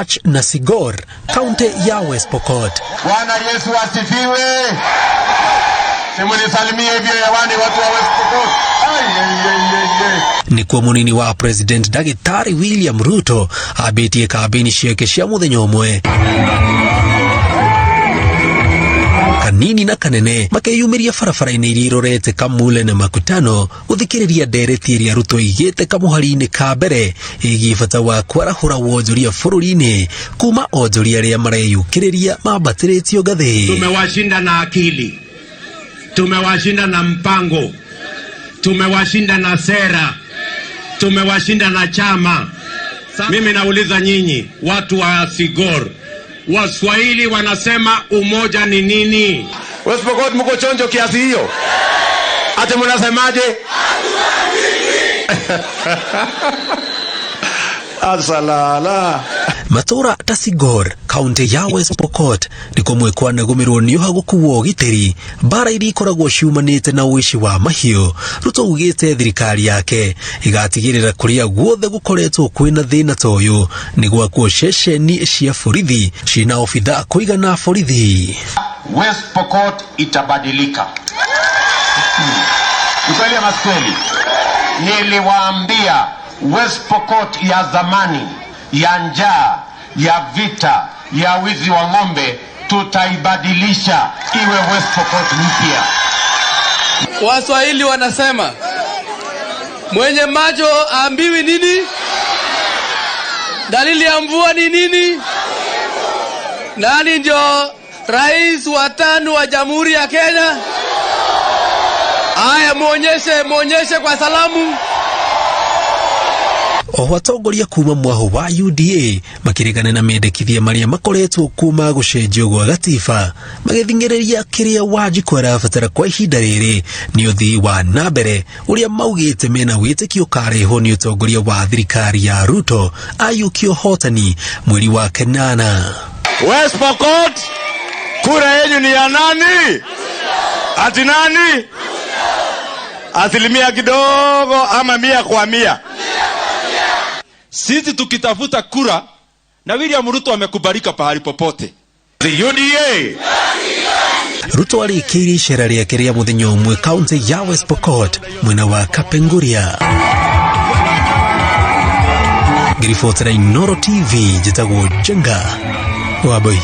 Chepkopach na Sigor, kaunti ya West Pokot. Bwana Yesu asifiwe. Simunisalimie hivyo hewani watu wa West Pokot. Ai, ai, ai, ai, ai. Nikuo munini wa President Ndagĩtarĩ William Ruto ambĩtie kambĩini ciake cia mũthenya ũmwe kanini na kanene makeyumĩria barabara-inĩ iria irorete Kamule na Makutano gũthikĩrĩria ndereti ĩrĩa Ruto aigĩte kamũhari-inĩ ka mbere ĩgiĩ bata wa kwarahũra wonjoria bũrũri-inĩ kuma onjoria arĩa mareyũkĩrĩria mambatĩrĩtio ngathĩ. Tumewashinda na akili, tumewashinda na mpango, tumewashinda na sera, tumewashinda na chama. Mimi nauliza nyinyi watu wa Sigor, Waswahili wanasema umoja ni nini? West Pokot mko chonjo kiasi hiyo? Ati mnasemaje? Asalala. Matũra ta Sigor, kaunti ya West Pokot nĩ kũmwe kwanagũmĩrwo nĩ ũhagũku wa ũgitĩri mbara iria ikoragwo ciumanĩte na ũici wa mahiũ. Ruto augĩte thirikari yake ĩgatigĩrĩra kũrĩa guothe gũkoretwo kwĩna thĩna ta ũyũ nĩ gwakwo ceceni cia borithi ciĩna obitha kũigana borithi. West Pokot itabadilika. Ni kweli ama si kweli? Niliwaambia West Pokot ya zamani, ya njaa, ya vita, ya wizi wa ng'ombe, tutaibadilisha iwe West Pokot mpya. Waswahili wanasema mwenye macho aambiwi nini? Dalili ya mvua ni nini? Nani ndio rais wa tano wa Jamhuri ya Kenya? Aya, muonyeshe, muonyeshe kwa salamu. Oho atongoria kuma mwaho wa UDA makĩregana na mendekithia marĩa makoretwo kuma gũcenjio gwa gatiba magĩthing'ĩrĩria kĩrĩa Wanjikũ arabatara kwa ihinda rĩrĩ nĩ ũthii wa na mbere ũrĩa maugĩte mena wĩtĩkio ũkarehwo nĩ ũtongoria wa thirikari ya Ruto ayũkia ũhotani mweri wa kanana. West Pokot, kura yenyu ni ya nani? Ati nani? Asilimia kidogo ama 100%? Sisi tukitafuta kura na William Ruto amekubalika pahali popote. The UDA. Ruto arĩkĩirie icera rĩake rĩa mũthenya ũmwe kaunti ya West Pokot mwena wa Kapenguria. Ngĩribotera Inooro TV njĩtagwo Njenga Wambui.